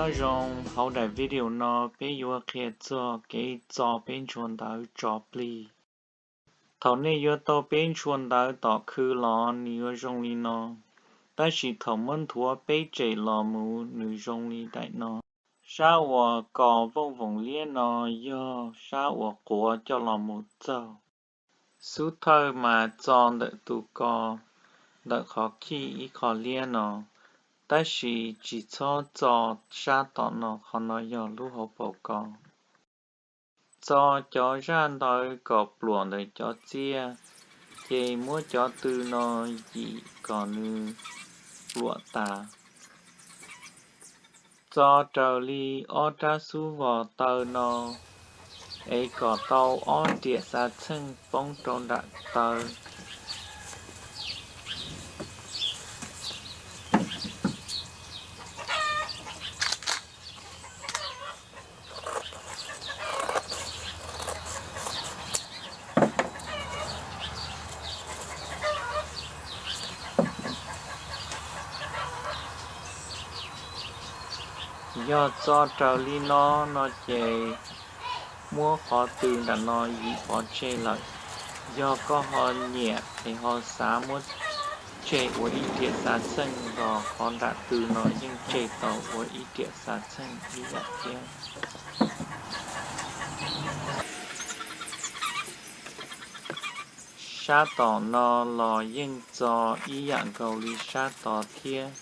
Nyob zoo, hauv daim video no peb yuav qhia txog kev txo peb ntshua ntawv tso plig. Thaum nej yuav tau peb ntshua ntawv tom khw los nws yuav zoo li no, tab sis thaum muab nthuav peb tsem los mus nws zoo li daim no. Sab uas kos vooj voom liab no yog sab uas quav coj los mus txaug. Xub thawj mas txo ntawm tus ko, ntawm qhov khij ib qho liab no, tab sis tsis txhob txo sab tom no, qhov no yog lub hauv paus ko. Txo cov zaj ntawv kom pluam ntawm cov txiaj, ces muab cov tw no yim kom nws pluam tas. Txo raws li ob rab xub vos taw no, es kom tau ob riam xav txheej poob rau nram taw. Yog txo raws li no no ces muab qhov tw nram no yim pov tseg lawm. Yog koj ho nyiam es ho xav muab tseg ua ib riam xav txheej los qhov nram tw no yeej tseg tau ua ib riam xav txheej ib yam thiab. Sab tom no los yeej txo ib yam nkaus li sab tod thiab.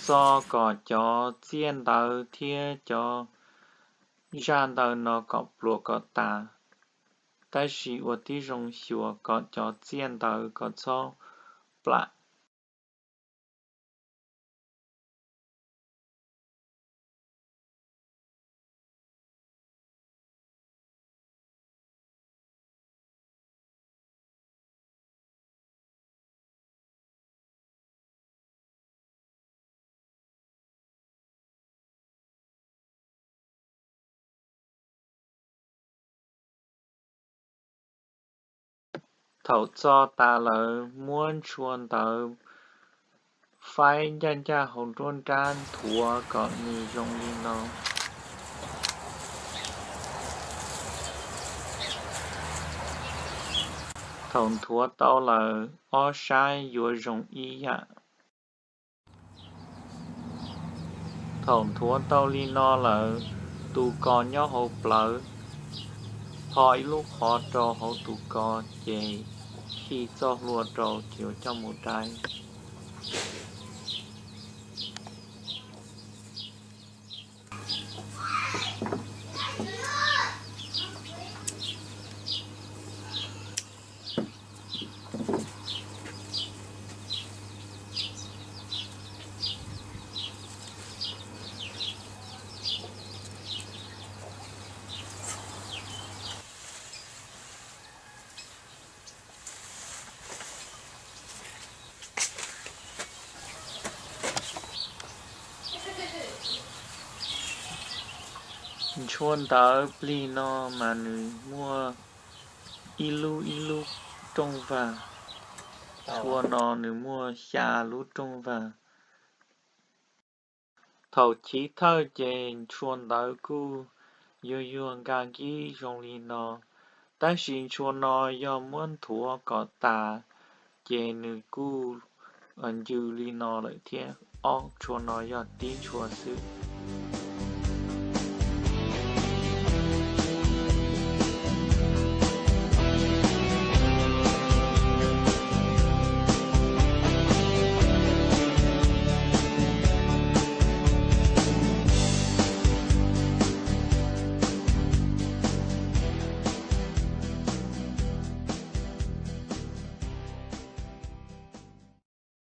Txo kom cov txiaj ntawv thiab cov zaj ntawv no kom pluam kom tas, tab sis ua tib zoo xyuas kom cov txiaj ntawv kom txhob plam. Thaum txo tas lawm muab ntshua ntawv faib ncaj ncaj hauv nruab nrab nthuav kom nws zoo li no. Thaum nthuav tau lawm ob sab yuav zoo ib yam. Thaum nthuav tau li no lawm, tus ko nyob hauv plawv, tho ib lub qhov rau hauv tus ko, ces khi txoj hlua rau ces yuav coj mus dai. Ntshua ntawv plig no mas nws muaj ib lub ib lub rooj vag. Ntshua no nws muaj xya lub rooj vag. Thaum chiv thawj ces ntshua ntawv kuj yuag yuag nka nkib zoo li no, tab sis ntshua no yog muab nthuav kom tas ces nws kuj ncw li no lawm thiab. Ob ntshua no yog tib ntshua xwb.